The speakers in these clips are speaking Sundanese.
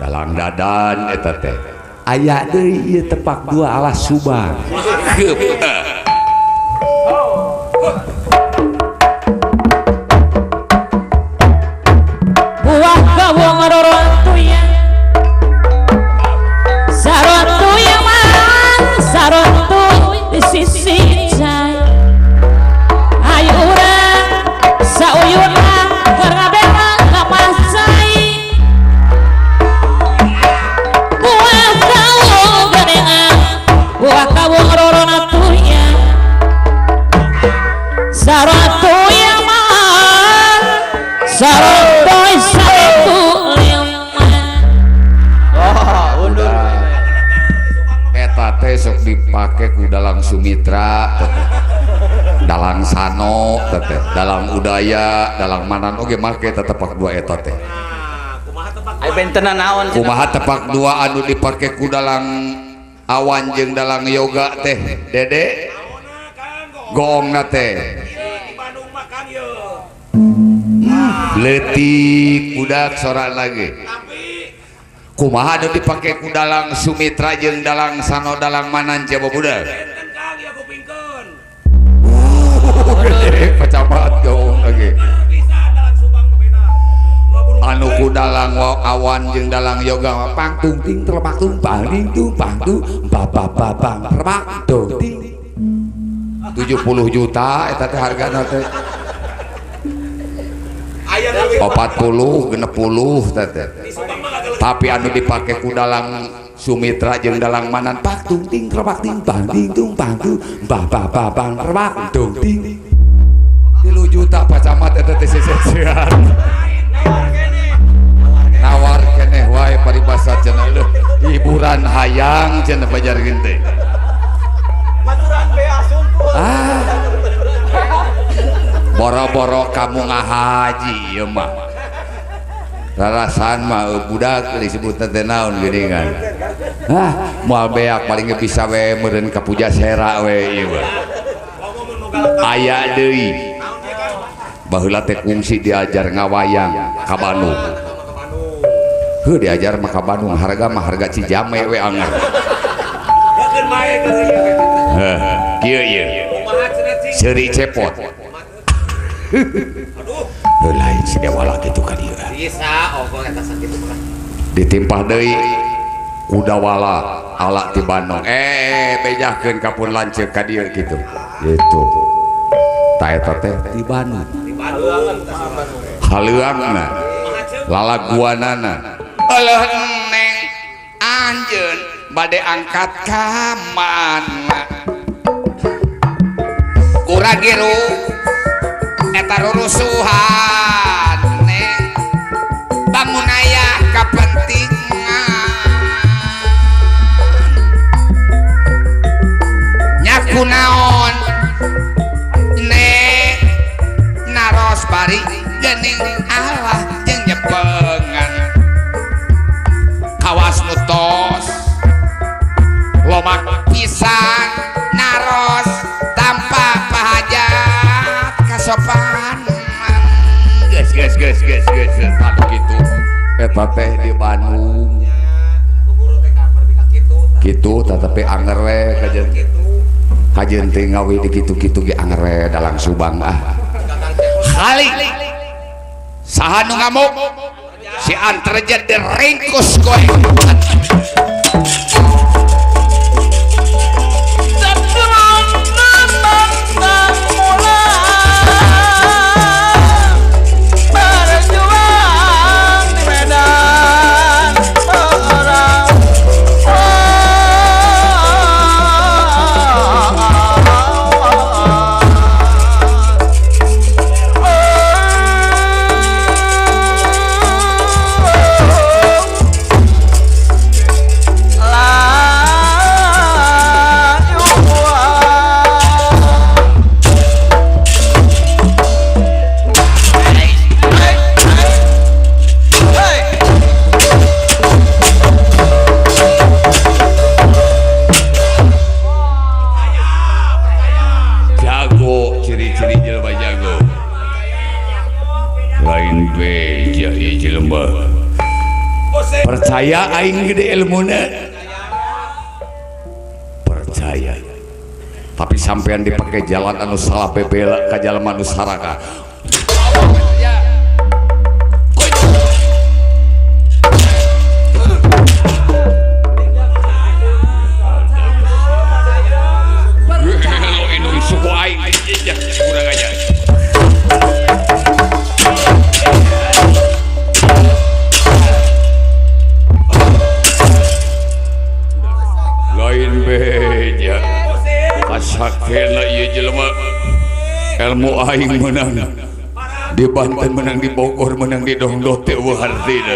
Dalang Dadan eta teh. Aya deui ieu tepak dua ala Subang. Buah kawung rorotuyang sarotuyang mang sarotuy di sisi cai ayo urang sauyuna keur ngabela ka pasai buah kawung genean buah kawung rorotuyang sarotuyang mang sarotuy. Eta teh sok dipake ku Dalang Sumitra, Dalang Sano, teh Dalang Udaya, Dalang Manan oge make tepak dua eta teh. Kumaha tepak dua anu dipake ku Dalang Awan jeung Dalang Yoga teh, Dede? Goongna teh. Leutik budak soran lagi. Kumaha anu dipake ku Dalang Sumitra jeung Dalang Sano Dalang Manan coba budak. Pacamat goong lagi. Anu ku Dalang Awan jeung Dalang Yoga pang tung ting terpak tung pang ting tung pang tung ba ba ba bang terpak tung ting. 70 juta eta teh hargana teh. 40 60 teh. Tapi anu dipake ku Dalang Sumitra jeung Dalang Manan pak tung ting terpak ting pang ting tung pang tung ba ba ba bang terpak tung ting. 3 juta pacamat eta teh sesesian. Nawar keneh wae paribasa cenah leuh hiburan hayang cenah pajarkeun teh. Ah. Boro-boro kamu ngahaji ieu mah. Rarasan mah budak disebut teh naon geuningan. Ah, moal beak paling ge bisa we meureun ka Pujasera we ieu mah. Aya deui. Baheula teh kungsi diajar ngawayang ka Bandung. Heuh diajar mah ka Bandung harga mah harga Cijame we anger. Heuh, kieu ieu. Seuri cepot. Aduh. Lain si Dewala kitu ka dieu. Bisa ongko eta sakitu mah. Ditimpah deui Kudawala ala ti Bandung. Bejahkeun ka pun lanceuk ka dieu kitu. Gitu. Ta eta teh di Bandung. Di Bandung. Haleuangna. Lalaguanana. Eueuh neng anjeun bade angkat ka mana? Kuragiru eta rurusuhan neng bangun aya kapentingan nyaku naon neng naros bari geuning Allah jeung nyepengan kawas nu tos lomak pisan naros tanpa pahajat kasopan. Geus geus geus geus geus tadu kitu eta teh di Bandung kitu tetapi anger we kajeun kajeun teh ngawi di kitu-kitu ge anger we Dalang Subang ah. Khali saha nu ngamuk si Antarja diringkus koe. Percaya aing gede ilmuna. Percaya. Tapi sampean dipakai jalan anu salah bebela ka jalan anu saraka. Suku aing kurang aja. Lain beja kasakena ieu jelema ilmu aing menang di Banten, menang di Bogor, menang di Dongdot teh eueuh hartina.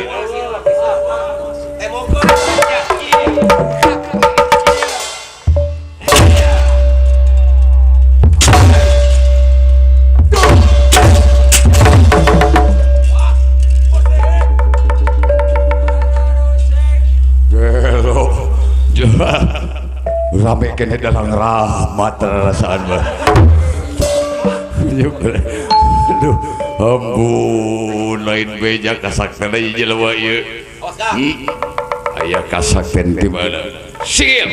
Rame kene dalam rahmat rasaan mah. Aduh, ampun lain beja kasakten ieu jelema ieu. Aya kasakten di mana? Sip.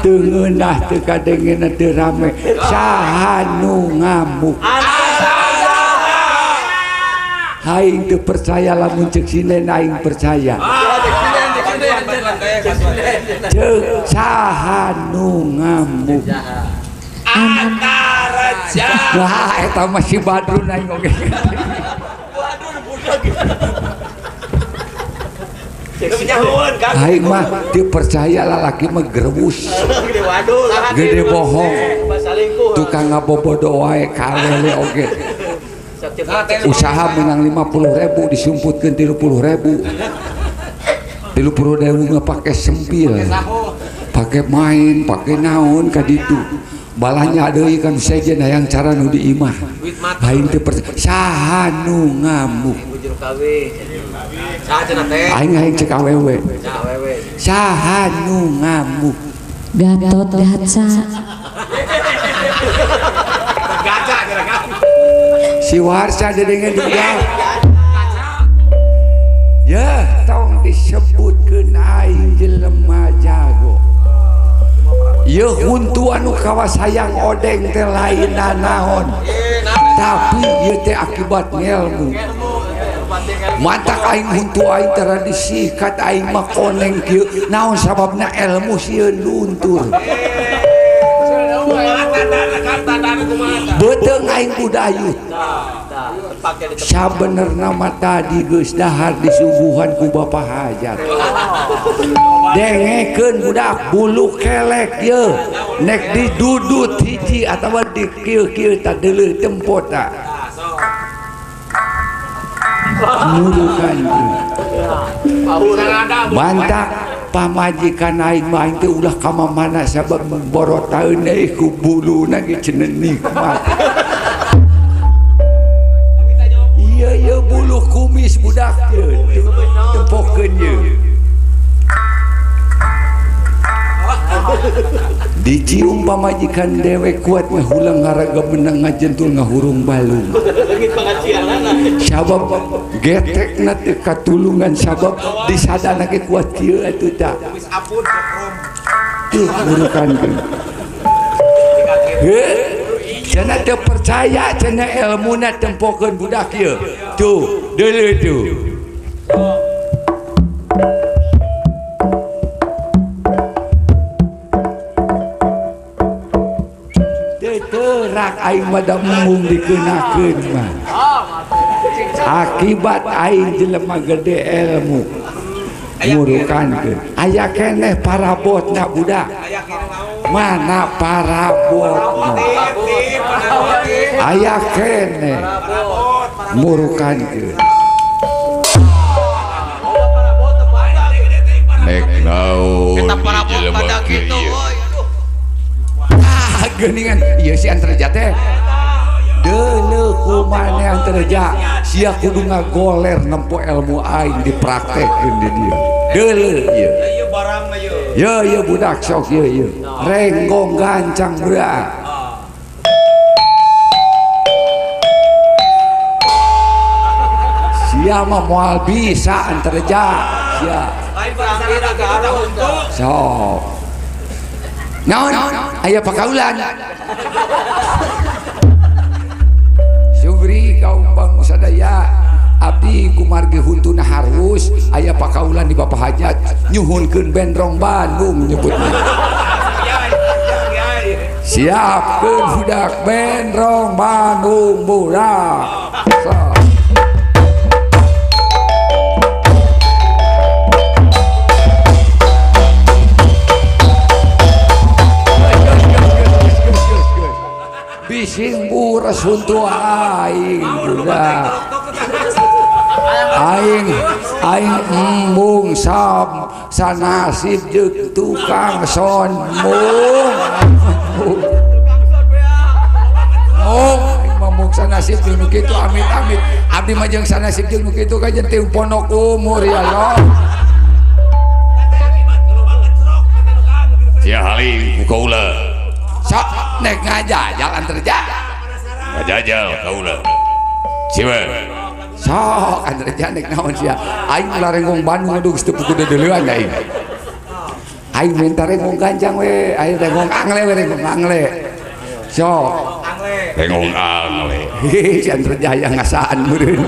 Tengenah teu kadengeuna teu rame saha nu ngamuk. Aing teu percaya lamun ceuk sinden aing percaya. Ceuk saha nu ngamuk. Antaraja. Wah eta mah si Badrun aing oge. Aing mah teu percaya lalaki mah gerebus. Gede bohong. Tukang ngabobodo wae kalele oge. Usaha menang 50.000 disumputkeun 30.000. 30.000 mah pake sempil. Pake main, pake naon ka ditu. Balanya deui kan sejen hayang cara nu di imah. Aing teu percaya saha nu ngamuk. Aing aing cek awewe. Saha nu ngamuk. Gatot Gaca. Si Warsa dedengen juga. Ya, tong disebutkeun aing jelema jago. Ieu huntu anu kawas hayang odeng teh lain naon. Tapi ieu teh akibat ngelmu. Matak aing huntu aing tara disikat aing mah koneng kieu. Naon sababna ilmu sieun luntur. Beuteung aing budayut. Sabenerna mah tadi geus dahar disuguhan ku Bapak Hajat. Dengekeun budak bulu kelek ye nek didudut hiji atawa di kieu-kieu tah deuleuh tempo tah. Murukan mantak pamajikan aing mah aing teh ulah ka mana sabab borotaeun deui ku buluna ge cenah nikmat. Ieu bulu kumis budak ye tempokeun ye. Dicium pamajikan dewek kuat ngahulang ngaraga menang ngajentul ngahurung balung. Sabab getekna teu katulungan sabab disadana ge kuat kieu atuh tah. Tuh murukankeun. Heuh, cenah teu percaya cenah elmuna tempokeun budak ieu. Tuh, deuleu tuh. Terak aing mah da embung dikeunakeun mah. Akibat aing jelema gede ilmu murukankeun. Aya keneh parabotna budak. Mana parabotna? Aya keneh murukankeun. Nek naon jelema kieu. Geuningan ieu si Antarja teh deuleuh kumaneh Antarja sia kudu ngagoler nempo ilmu aing dipraktekkeun di dieu deuleuh ieu ieu ieu budak sok ieu ieu renggong gancang budak sia mah moal bisa Antarja sia sok naon aya pakaulan Subri kaum bangsa daya abdi kumargi huntuna harus aya pakaulan di Bapak Hajat nyuhunkeun Bendrong Bandung nyebutna siapkeun budak Bendrong Bandung budak so. Bising buras huntu aing budak aing aing embung sam sanasib jeung tukang son mung mung aing mah mung sanasib jeung nu kitu amit-amit abdi mah jeung sanasib jeung nu kitu kajen teu pondok umur ya Allah sia haling ku kaula sok nek ngajajal Antarja ngajajal kaula ciwe sok Antarja nek naon sia aing ulah renggong Bandung aduh geus teu puguh deuleuan aing aing minta renggong ganjang we aing renggong angle we renggong angle sok renggong angle si Antarja hayang ngasaan meureun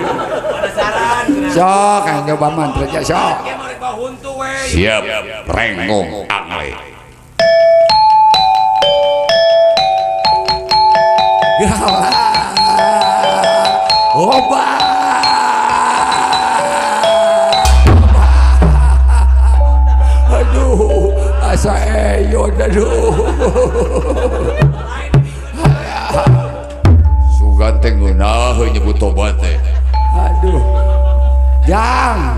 sok aing nyoba mah Antarja sok siap renggong angle. Oba. Aduh, asa eyon aduh. Sugan teh ngeunaheun nyebut tobat teh. Aduh. Jang.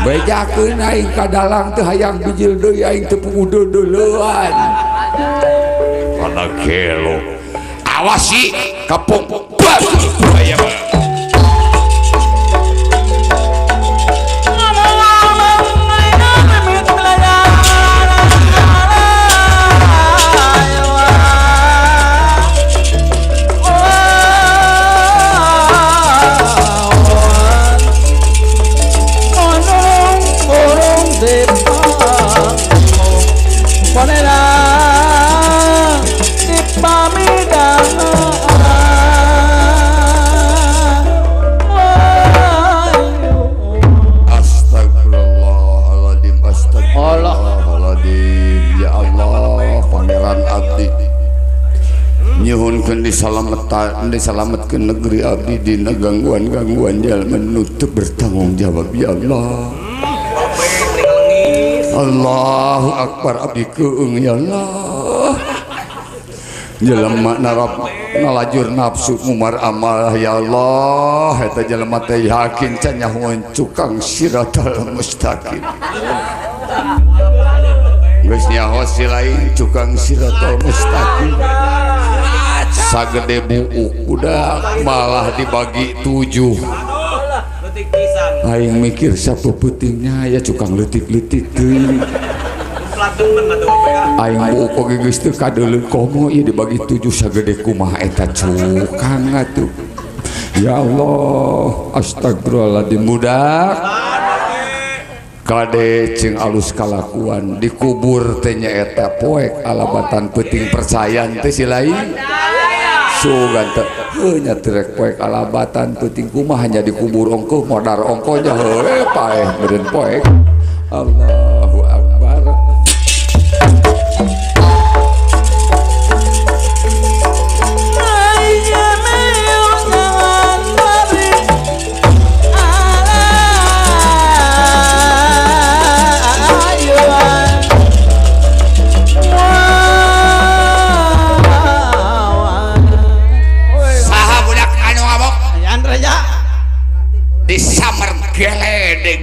Bejakeun aing ka dalang teh hayang bijil deui aing teu puguh deuleuan. Kana gelo. Awasi kepung aya Ponela. Disalametan disalametkeun negeri abdi dina gangguan-gangguan jalma nu teu bertanggung jawab ya Allah. Allahu akbar abdi keung ya Allah. Jelema narap nalajur nafsu mumar amal ya Allah eta jelema teh yakin can nyahoan cukang siratal mustaqim. Geus nyaho si lain cukang siratal mustaqim. Sagede buuk budak malah dibagi 7. Aing mikir sapeupetingnya ya cukang leutik-leutik teuing. Aing buuk oge geus teu kadeuleung komo ieu dibagi 7 sagede kumaha eta cukang atuh. Ya Allah, astagfirullahaladzim budak. Kade jeung alus kalakuan dikubur teh nyaeta poek alabatan peuting percayaan teh si lain. Sugan teh heuh nya teh poek alabatan peuting kumaha nya dikubur ongkoh modar ongkoh nya heuh paeh meureun poek. Allahu akbar.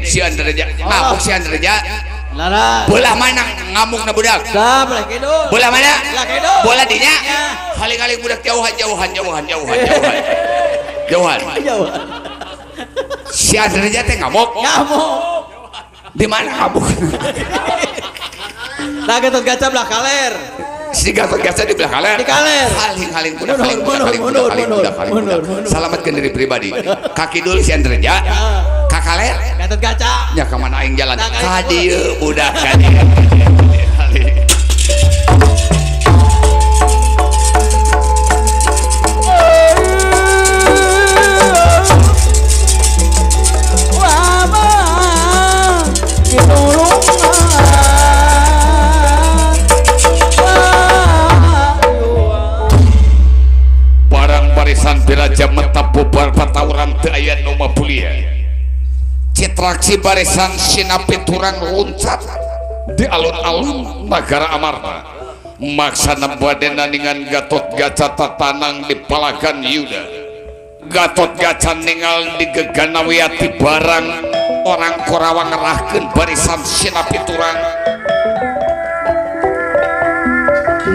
Si Andreja ngamuk si Andreja bola mana ngamuk na budak bola mana bola dinya haling-haling budak jauhan jauhan jauhan jauhan jauhan jauhan si Andreja teh ngamuk ngamuk di mana ngamuk nah Gatot Kaca belah kaler si Gatot Kaca di belah kaler di kaler haling-haling budak haling budak haling budak haling budak haling budak selamatkan diri pribadi kaki dulu si Andreja kaler Gatot Kaca nya ka mana aing jalan ka dieu budak ka dieu barang barisan diraja metap bubar patauran teu aya nu mapulia citraksi barisan sinapi turang loncat di alun-alun nagara Amarta maksana badena ningan Gatot Kaca tatanang di palagan Yuda Gatot Kaca ningal di Geganawiati barang orang Korawa ngerahkeun barisan sinapi turang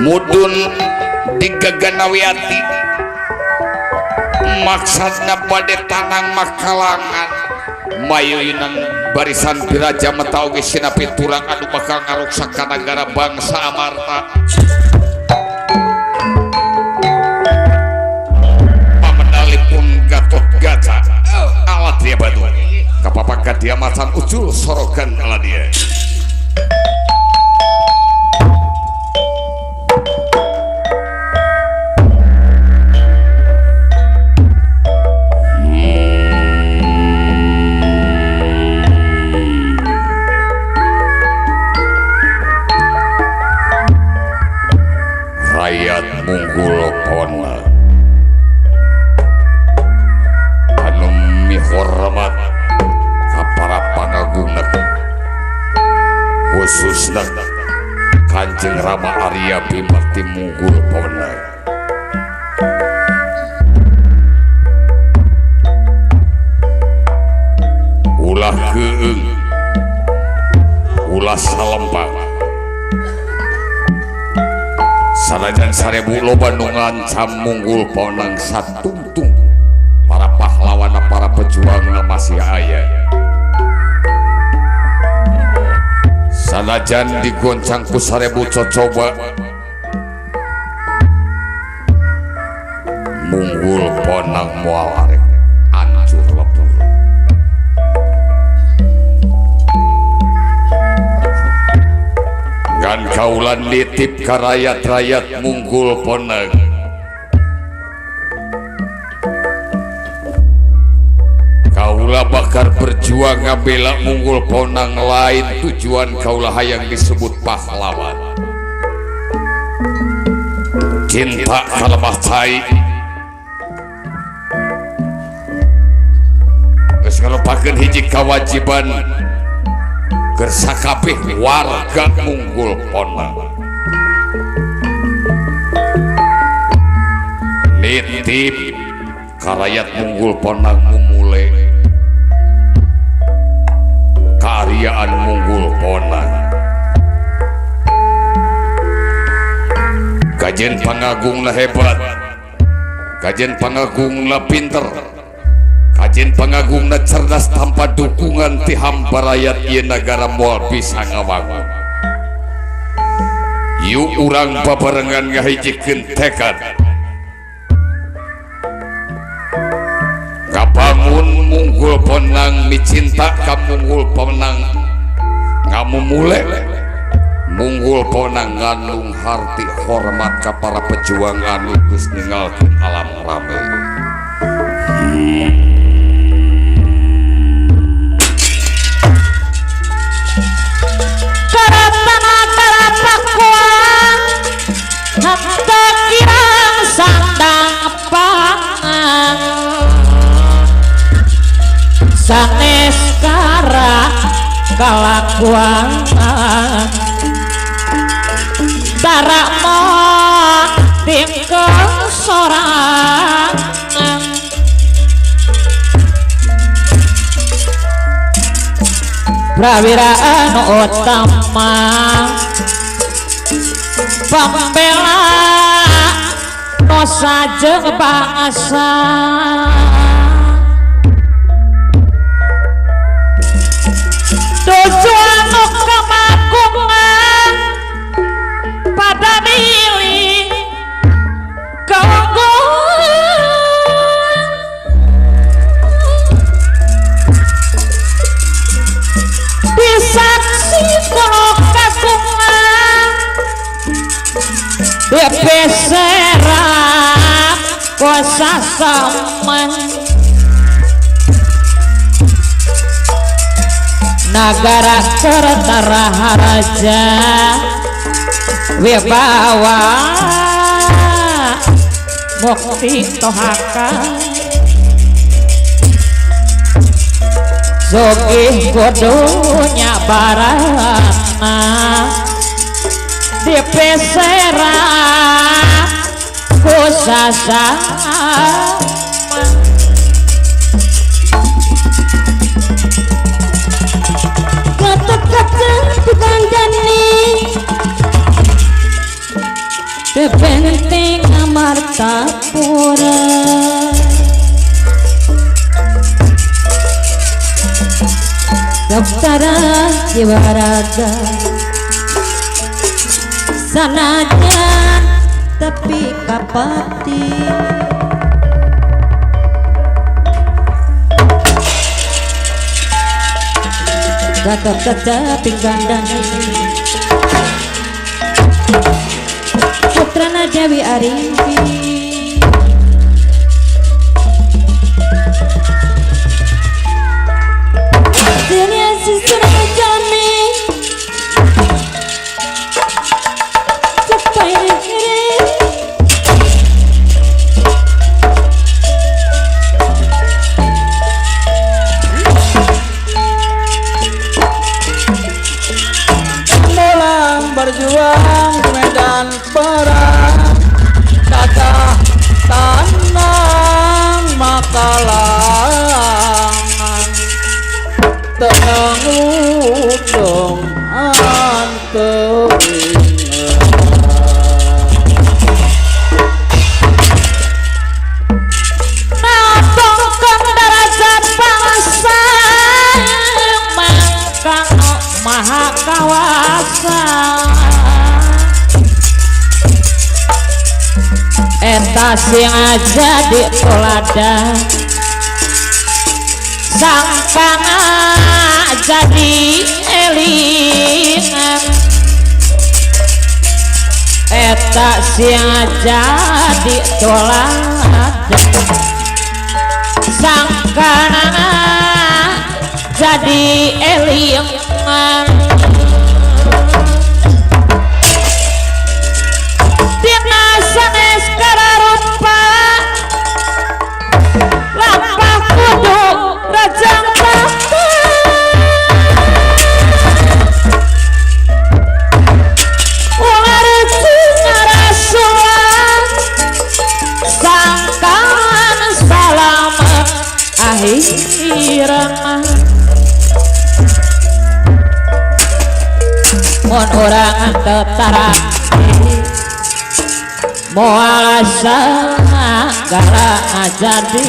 mudun di Geganawiati maksana bade tanang makalangan mayuyunan barisan diraja meta oge sinapi turang anu bakal ngaruksak ka nagara bangsa Amarta pamedalipun Gatot Kaca alat dia batu kapapakat dia macan ucul sorogan ala dia rakyat Munggul Pona anu mihormat ka para pangagungna khususna Kanjeng Rama Arya Bima ti Munggul Pona ulah keung ulah salempang sanajan sarebu loba nu ngancam Munggul Ponang satungtung para pahlawan para pejuang masih aya sanajan digoncang ku sarebu cocoba Munggul Ponang moal arek ancur lebur ngan kaulan nitip ka rakyat-rakyat Munggul Ponang kaula bakar berjuang ngabela Munggul Ponang lain tujuan kaula hayang disebut pahlawan cinta ka lemah cai Geus ngalupakeun hiji kawajiban keur sakabeh warga Munggul Ponang. Nitip ka rakyat Munggul Ponang mumule karyaan Munggul Ponang. Kajen pangagungna hebat, kajen pangagungna pinter, kajen pangagungna cerdas, tanpa dukungan ti hamba rakyat ieu nagara moal bisa ngawangun. Yuk urang babarengan ngahijikeun tekad ngabangun Munggul Ponang, micinta ka Munggul Ponang, ngamumule Munggul Ponang, ngandung harti hormat ka para pejuang anu geus ninggalkeun alam rame. Karatana karapakuan henteu kirang sandang pangan sanes kara kalakuan darakmo tingkeng sorangan prawira anu utama pembela nusa jeung bangsa tujuan nu kemagungan pada milih keunggulan disaksi kulo kagungan dipeserap kosasaman nagara kertara haraja wibawa mukti tohaka sugih kudunya barana dipeserap kusasama Benteng Amartapura Daptara jiwaraga sanajan tepi kapati Gatot kaca pinggandani Putrana Dewi Arimbi Dunia sisana jami Cepai negeri Mulang berjuang di medan perang tatah tanang makalangan tenang ludong anteringan Natongkeun darajat bangsa mangkang maha kawasa eta sing jadi toladan sangkana jadi elingan eta sing jadi toladan sangkana jadi elingan dina sanes kararupa lampah kudu rajang. hirang mah mun urang teu tarati moal sagala ngajadi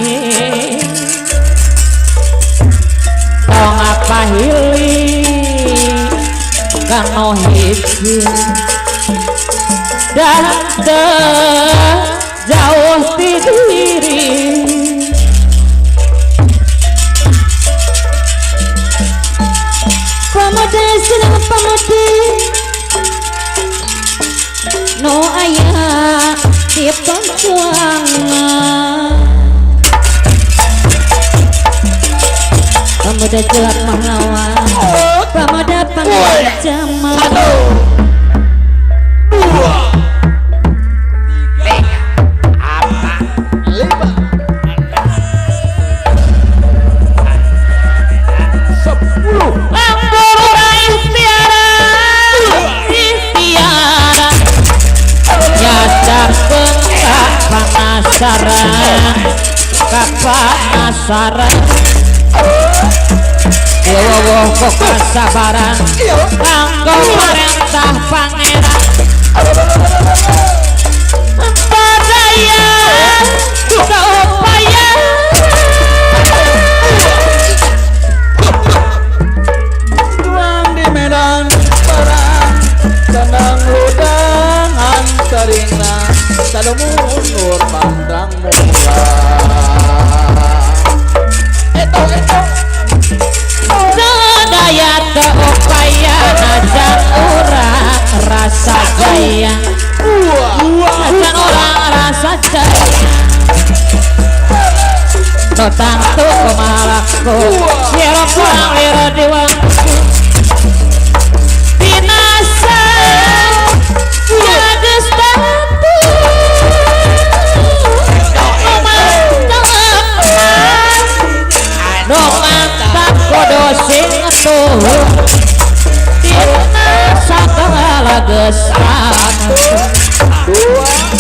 tong apahili kanu hiji dan jauh ti diri pemuda senang pamudi no aya di perjuangan pemuda jelak pahlawan pemuda pangeran jamal 1 2 3 4 5 6 7 Penasaran kapanasaran wowo kok kasabaran kanggo parentah pangeran padaya upaya juang di medan perang senang ludangan teringna sadu mundur pandrang mula eto eto sadaya teu upaya najan urang rasa jaya najan urang rasa jaya nu tangtu kumaha laku sira pulang lira diwangku binasa geus tangtu nu mantap kudu sing tuh dina sagala geus tangtu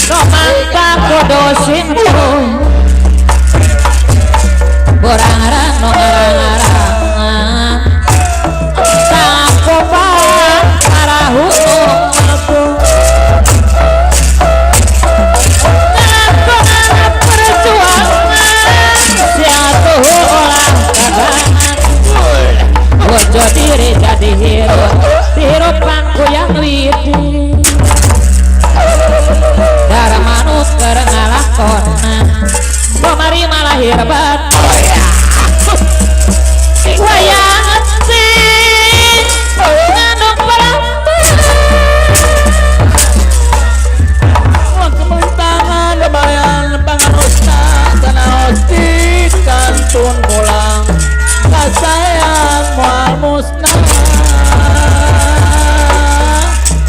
nu mantap kudu sing tuh borang-arang nu ngarang-arangan tangkopan parahu nu mabuk ngalakonan perjuangan sia tuh olah dagangan bojo diri jadi hero hero pangkuyang widi darah manut keur ngalakonan kamari malahir batur wayang sing ngandung pelamban kementangan lebayan pangaosna sanaos di kantun pulang kasayang moal musnah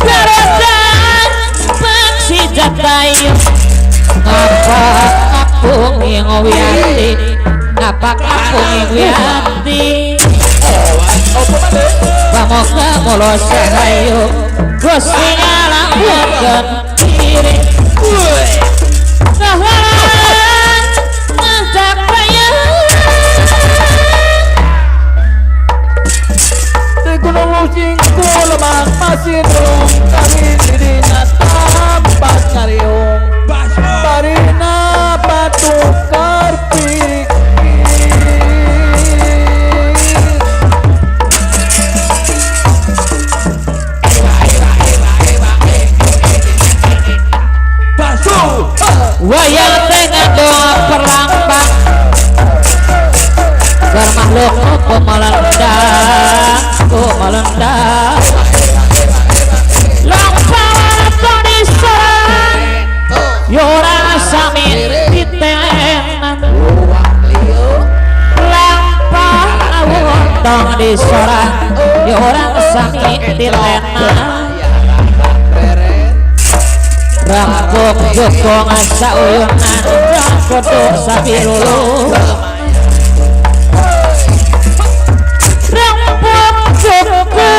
Gerakan paksi jatayu ngapak ngapung ing wiyati ngapak ngapung ing wiyati pamoga mulo sahayu Gusti ngalamunkeun diri ngahalang ngacapaya di gunung lucingku lebak pasir dong kawin dirinya tampak ngariung barina patukar pikir wayang teh ngandung perlambang keur makhluk ku melendak ku melendak lamparan diserang yo ora sami titenan lampah tong disorang yo ora sami titenan rampok joko ngasauyunan kudu sabilulu rampok joko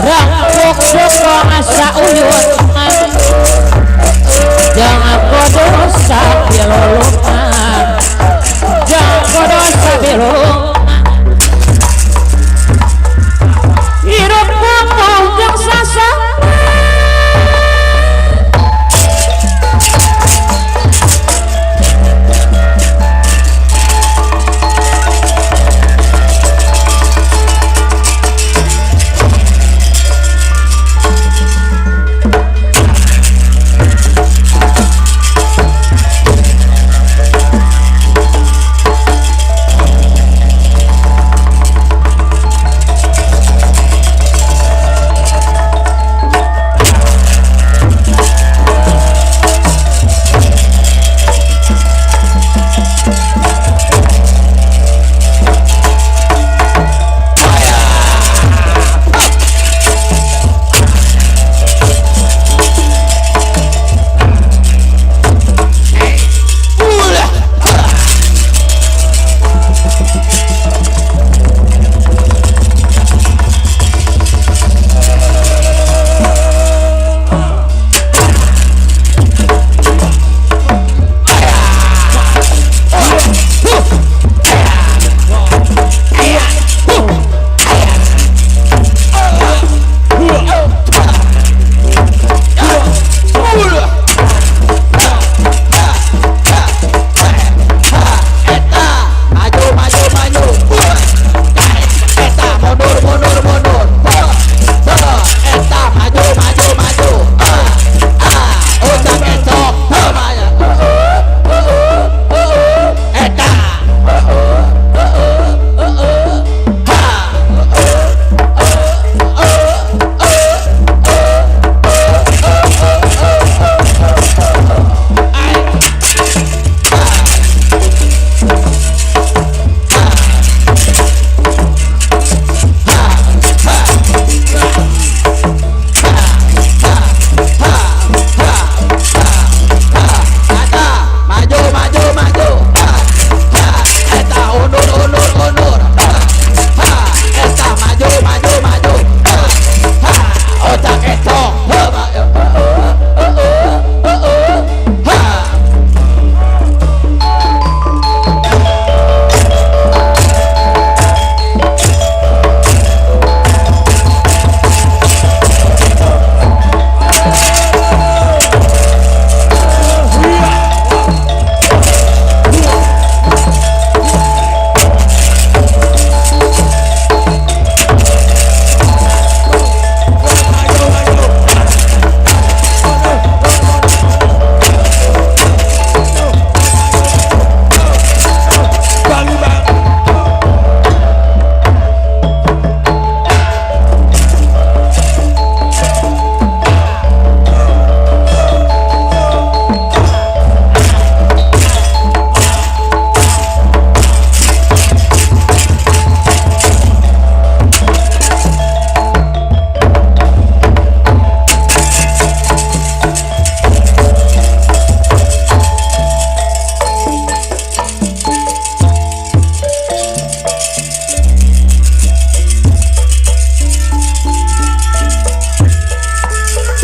rampok joko ngasauyunan jangan kudu sabiluluman jangan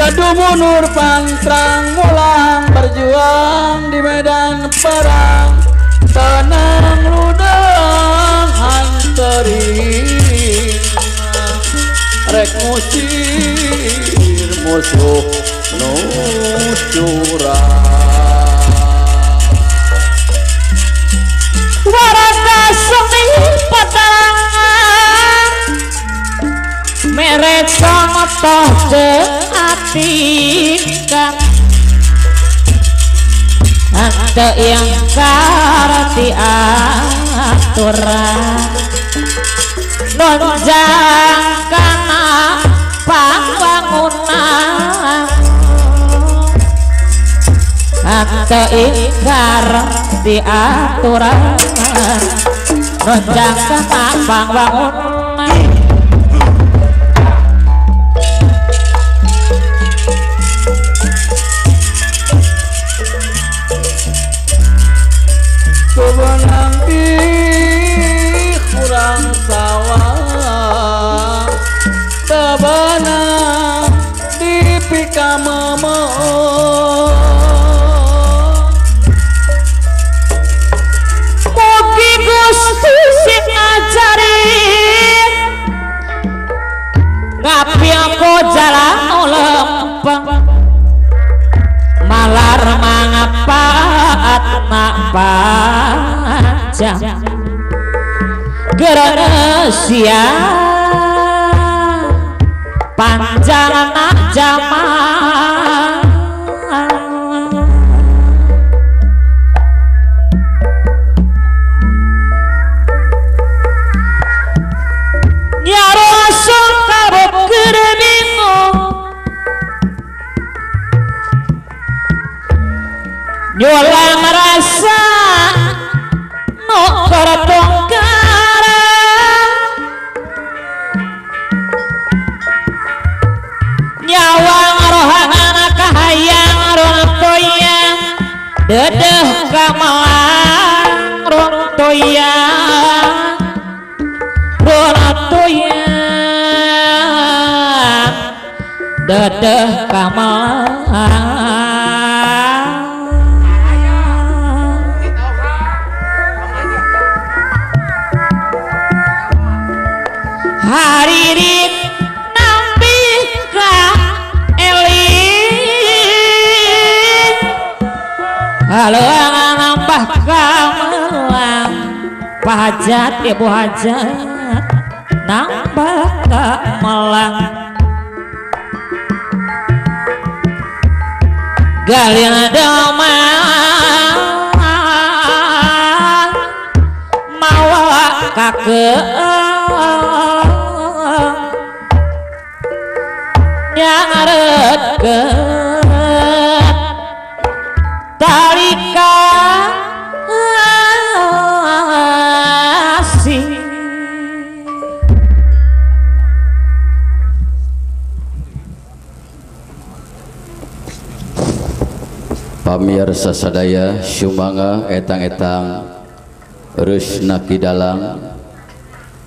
Kadumunur pantrang mulang berjuang di medan perang tenang ludang hantering rek musir musuh nu curang warga seni peterangan mere contoh atikan ante yang karti aturan nonjang kana pangwangunan ante ingkar di aturan nonjang kana pangwangunan. Kebenang di kurang sawah tebenang di pikamemo mugi Gusti sing ngajarin ngapi aku jalan lempeng malar mangapaat nak panjang geresia panjang nak jaman nyaroso kabeh bingung nyulang rasa nukor tongkaran nyawang rohana kahayang runtoyang dedeh kamelang runtoyang runtoyang dedeh kamelang. Haririk nampi ka eling haluangan nambah kamelang pahajat ibu hajat nambah kamelang galin demang mawa kake nyaretkeun tali kasih. Pamirsa sadaya sumangga etang-etang Resna Kidalang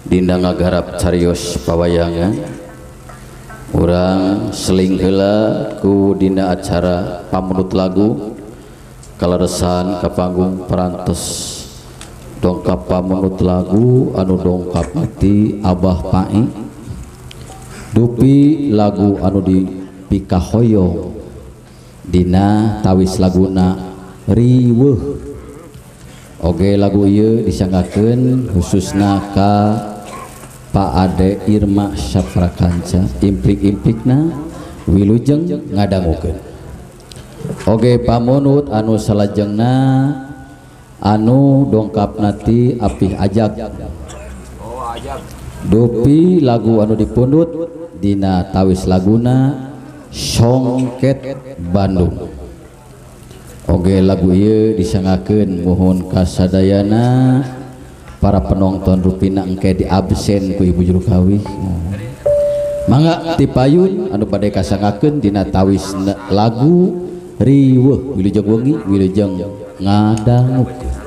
dina ngagarap carios pawayangan urang seling heula ku dina acara pamunut lagu kaleresan ka panggung parantos dongkap pamunut lagu anu dongkap ti Abah Pai dupi lagu anu dipikahoyong dina tawis laguna riweuh. Oge lagu ieu disanggakeun khususna ka Pak Ade Irma Safrakanca implik-implikna wilujeng ngadangukeun. Oge pamunut anu salajengna anu dongkapna ti Apih Ajak dupi lagu anu dipundut dina tawis laguna Songket Bandung. Oge lagu ieu disanggakeun muhun kasadayana para penonton rupina engke di absen ku ibu juru kawih. Mangga tipayun anu bade kasanggakeun dina tawis lagu riweuh wilujeng wengi wilujeng ngadangukeun.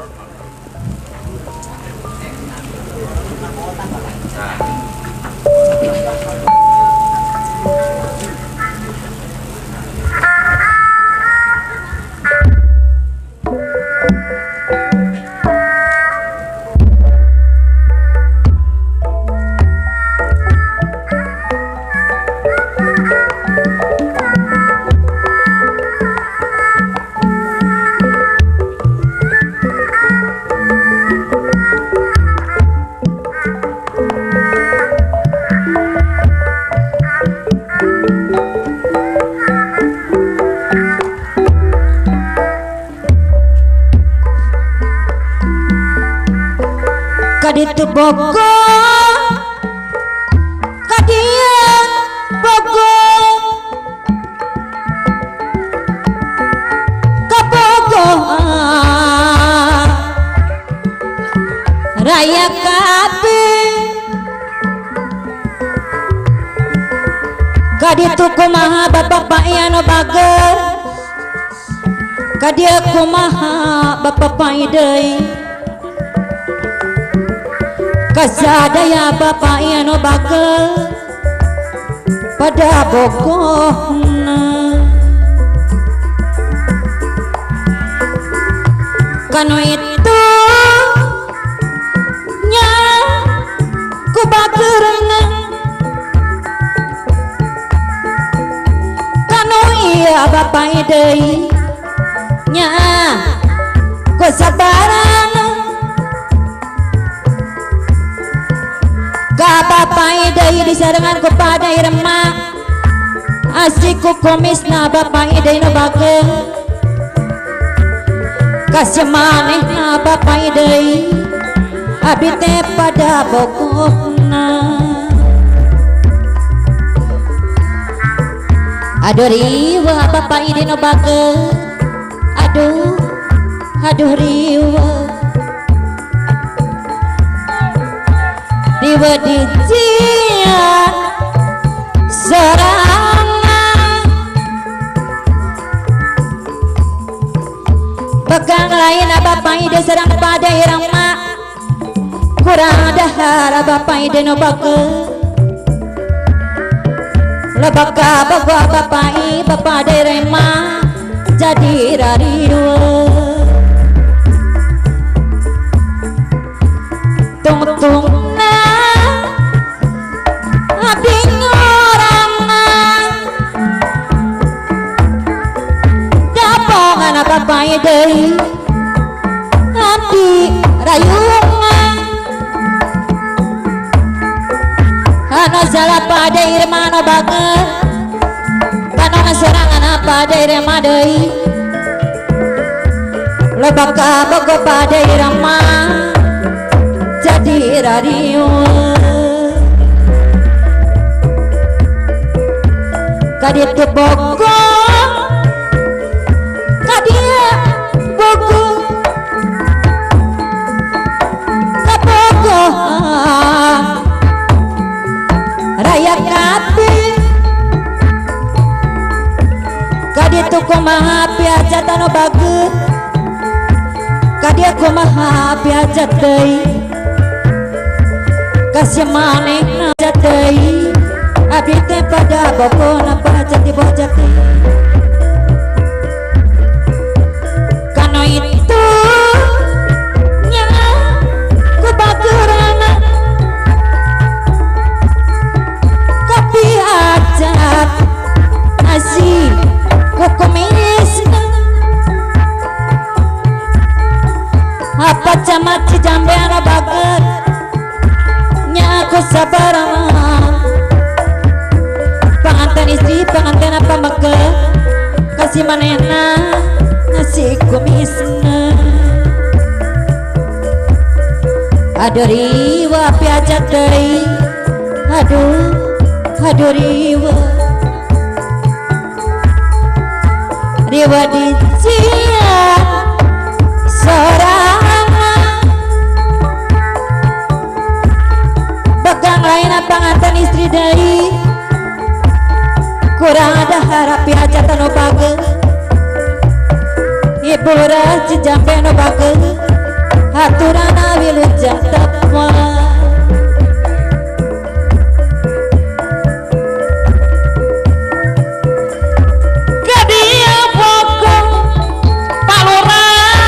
Kaditu bogo kadia bogo kabogo raya kabeh kaditu kumaha bapak pai anu bager kadia kumaha bapak pai deui kasadaya bapak anu bager pada bogohna kanu itu nya ku bagerna kanu iya bapak deui nya ku sabaran ka bapak deui disarengan ku pada irema asik ku komisna bapak deui nu bager kasih manehna bapak deui abi teh pada bogohna. Aduh riweuh bapak deui nu bager aduh aduh riweuh riweuh dijian sorangan pegang lain bapak ide serang pada irama kurang dahar bapak ide no bager lebaka bawa bapak i bapak derema jadi rariweuh tung-tungna abdi ngorangan dapongan bapak deui abdi rayungan anu salah pada irma anu bager kana serangan pada irma deui lebaka bogo pada irma jadi rariweuh kaditu bogo kadia bogo kabogo raya kabeh kaditu kumaha piajat anu bager kadia kumaha piajat deui kasih manehna deui abdi teh pada bogona pajat di bojat kanu itu nya ku bagerana kopi ajat nasi ku kumisna apa camat Cijambe anu bager nya aku sabarana pengantin istri pengantin apa meke kasih manehna nasi kumisna. Aduh riweuh piajat deui aduh aduh riweuh riweuh dijian sorangan begang lain pengantin istri deui kurang ada harap piajat anu bager ibu lurah Cijambe anu bager haturana wilujeng tepang. Kadia bogo Pak Lurah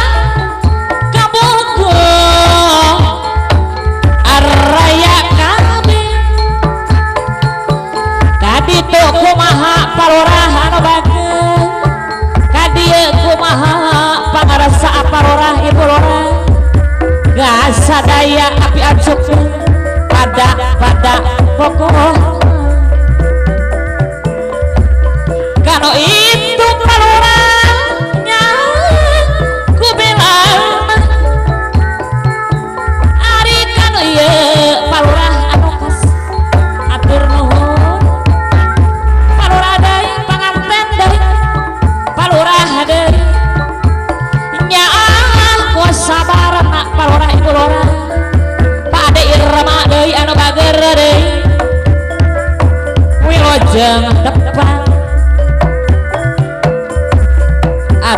kabogo araya kabeh kaditu kumaha Pak Lurah anu bager kadieu kumaha pangarasa Pak Lurah Ibu Lurah gasadaya api acuk pada pada bogoh kanu itu Pak Lurahnya ku bilang ari kanu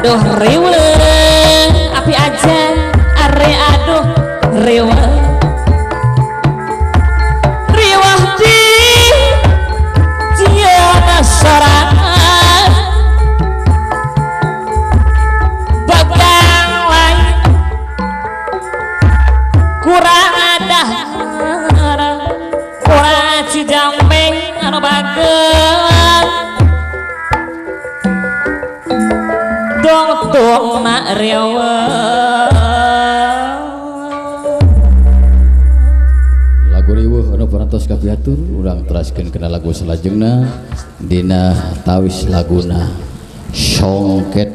Aduh riweuh api aja are aduh riweuh riweuh di jiana sorangan bagang lain kurang adahar kurang cijambeng anu bageun dong mak riweuh. Lagu riweuh anu parantos kapihatur urang teraskeun kana lagu salajengna dina tawis laguna Songket.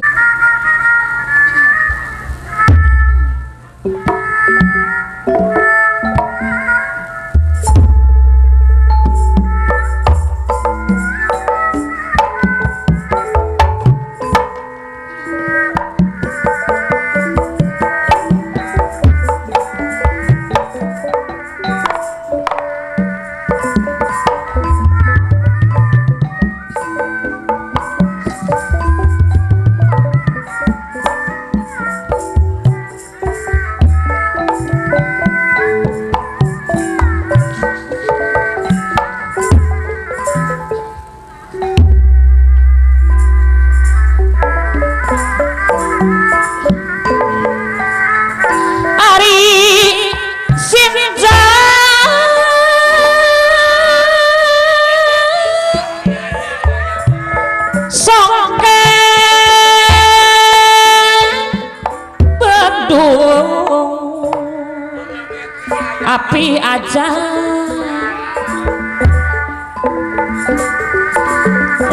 Api aja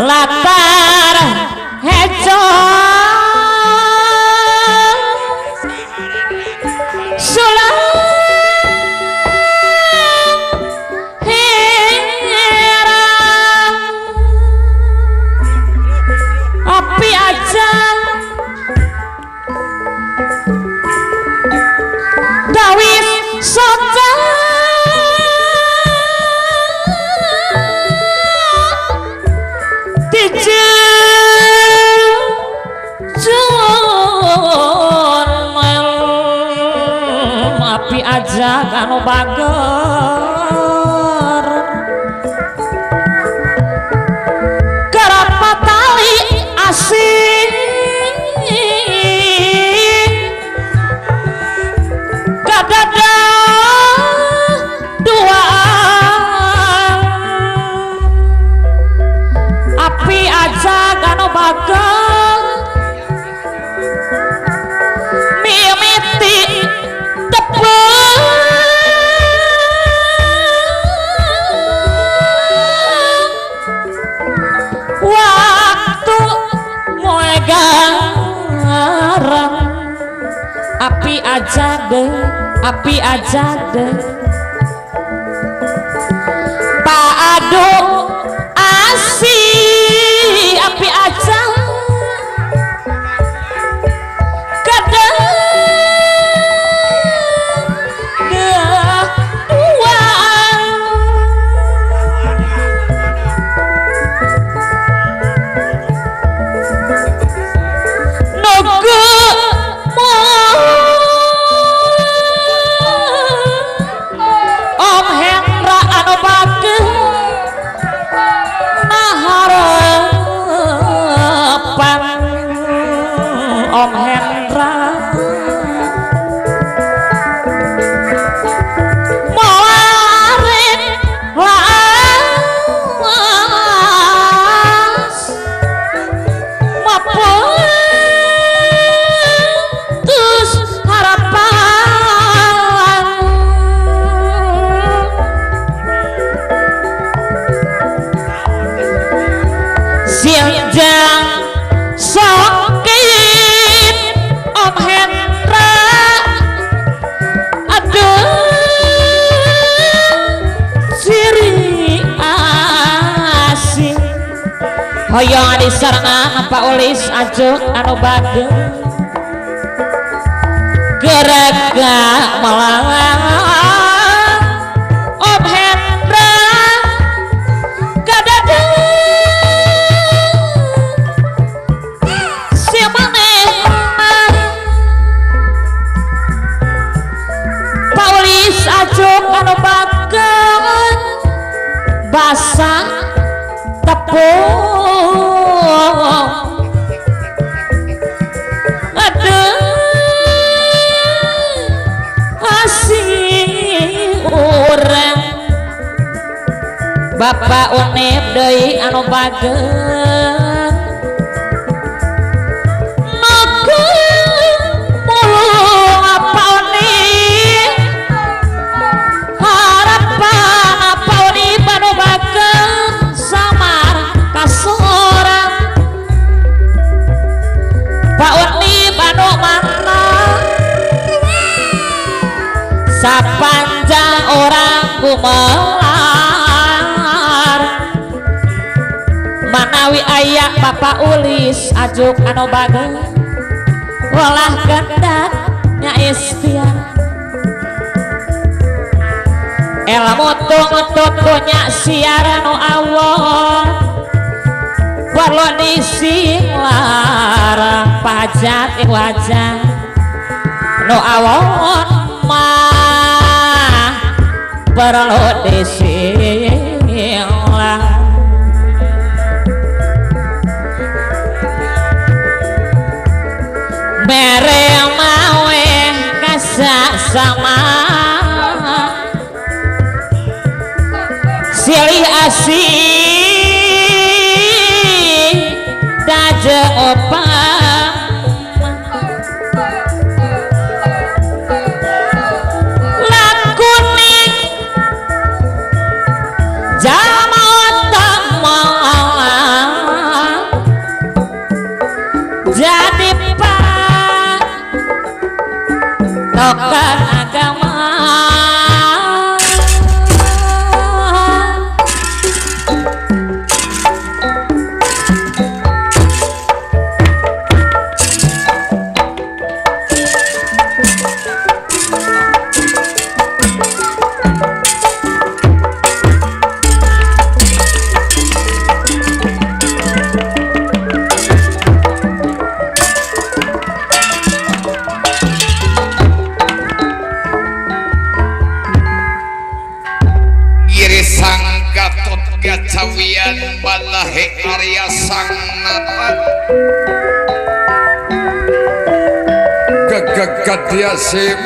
latar hejo sulam heran api aja dawis soca api aja kanu bager kerapat tali asing kadada dua api aja kanu bager mimiti waktu moegaran api aja deh api aja deh pak aduk asi api aja kadang Om Hendra anu bageuh naharepan Om Hendra moarin laas maputus harapan siang sokit Om Hendra aduh ciri asing hoyong adi sarengan Pak Ulis ajuk anu bageng gerega melang Om Hendra kadada si maneh anu bageng Nuku mulung apa oni harapan apa oni anu bageng samar kasorang Pak Oni anu mana sapanjang orang gumelar manawi aya Bapak Ulis ajuk anu bageng welah gendak nya istiar ilmu tungtut punya siaran nu awon perlu dising larang pajat ing wajah nu awon mah perlu dising larang mere mawe kasak sama silih asih dajeng opam lakuning jalma otak malang jadi pak tokan agama. Gacawian balahe Arya Sang Nata gegegadia sim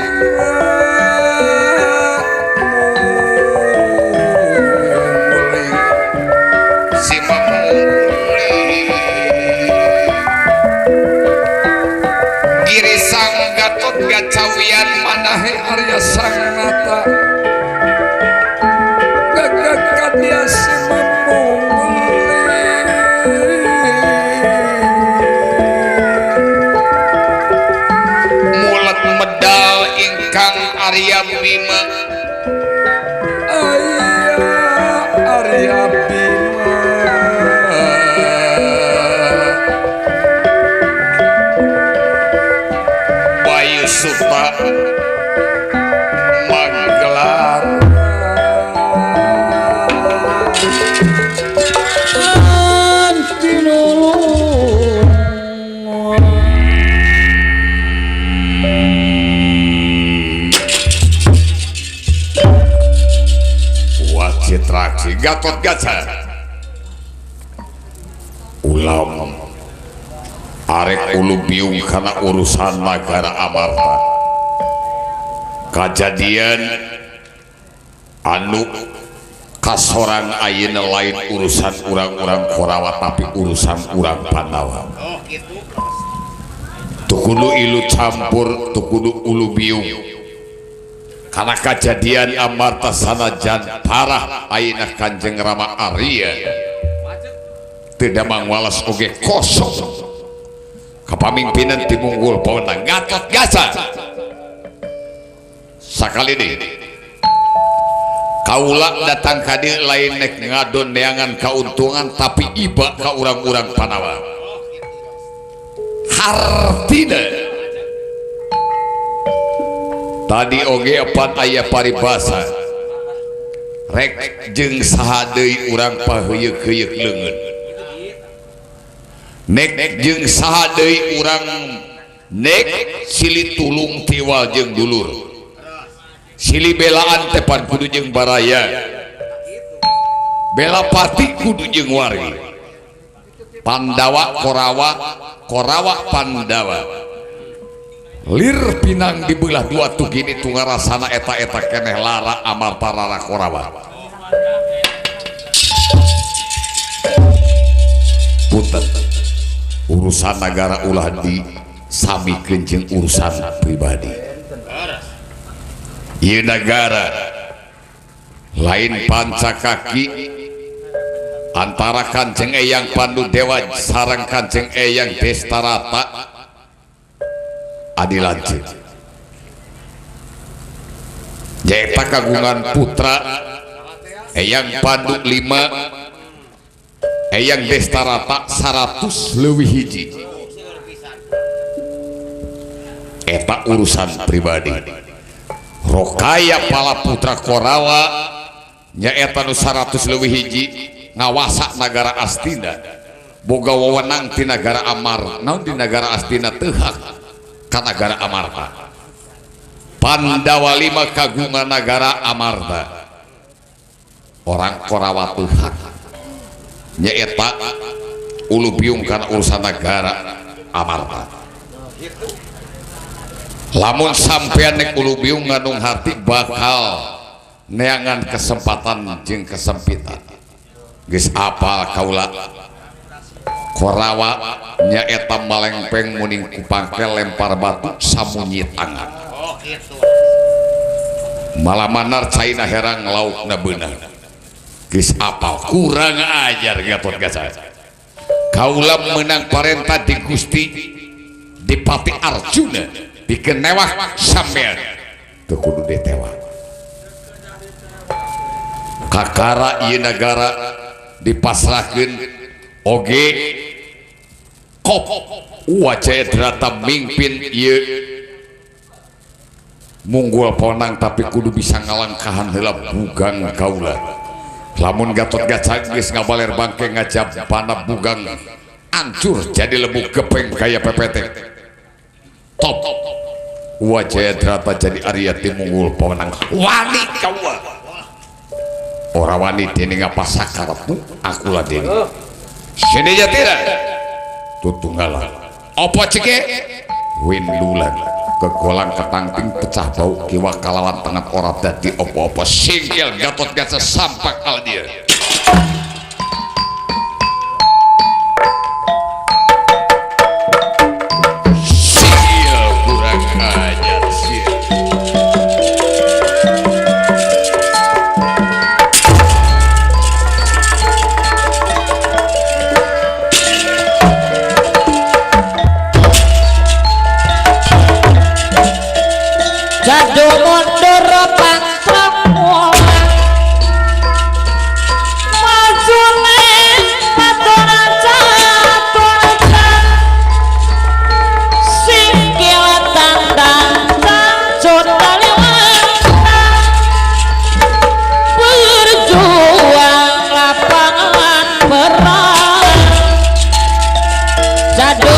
Giri Sang Gatot Gacawian manahe Arya Sang Nata gegegadia sim Arya Bima Arya Bima Bayu Suta Magelar Citraksi Gatot Kaca ulam arek ulu biung karena urusan nagara Amarta kajadian anu kasorang ayeuna lain urusan urang-urang Korawa tapi urusan urang Pandawa teu kudu ilu campur teu kudu ulu biung karena kejadian Amarta sanajan parah ayeuna Kanjeng Rama Arya tidak mangwalas oge kosong kepemimpinan timunggul pawenang Gatot Kaca sakali deui kaula datang ka dieu lain nek ngadon neangan kauntungan tapi iba ka urang-urang Pandawa hartina tadi oge opat aya paribasa rek jeung saha deui urang paheuyeuk-heuyeuk leungeun nek jeung saha deui urang nek silih tulung tiwal jeung dulur silih belaan tepan kudu jeung baraya bela pati kudu jeung wargi Pandawa Korawa Korawa Pandawa lir pinang dibelah dua tuh gini tungarasana eta-eta keneh lara Amarta rara Korawa. Punten urusan negara ulah di samikeun jeung urusan pribadi. Ieu negara lain pancakaki antara Kanjeng Eyang Pandudewa sareng Kanjeng Eyang Destarata adi lanceuk. Nyaeta kagungan putra Eyang Pandu 5, Eyang Destarata 100 leuwih hiji. Eta urusan pribadi. Rokaya pala putra Korawa nyaeta nu 100 leuwih hiji ngawasa nagara Astina, boga wewenang ti nagara Amar, naon di nagara Astina teu hak ka nagara Amarta. Pandawa 5 kagungan nagara Amarta. Orang Korawa teu hak nyaeta ulu biung kana urusan nagara Amarta. Lamun sampean nek ulu biung ngandung hati bakal neangan kesempatan jeung kesempitan. Geus apal kaula Korawa nyaeta malengpeng muning kupangkel lempar batu samunyi tangan. Malamanar caina herang laukna beunang. Geus apal kurang ajar Gatot Kaca. Kaula meunang parentah di Gusti Dipati Arjuna pikeun newak sampean teu kudu ditewak. Kakara ieu nagara dipasrahkeun oge kop Wajayadrata mingpin ieu munggul ponang tapi kudu bisa ngalangkahan heula bugang kaula. Lamun Gatot Kaca geus ngabaler bangke ngajab pana bugang ancur jadi lebu gepeng kaya pepete. Top Wajayadrata jadi Arya Timunggul pemenang. Wani kaula ora wani dene ngapasakarepmu aku lah dene. Sini jatira tutunggalan apa ceke windulan kegolang ketangting pecah bau kiwa kalawan tengah ora dadi apa-apa singkil Gatot Kaca sampak al dia. Sial kurang ajar sial. Jadu mundur pangkrang mulang majune patura catur singkil tandang tancun taliwang berjuang lapangan perang jadu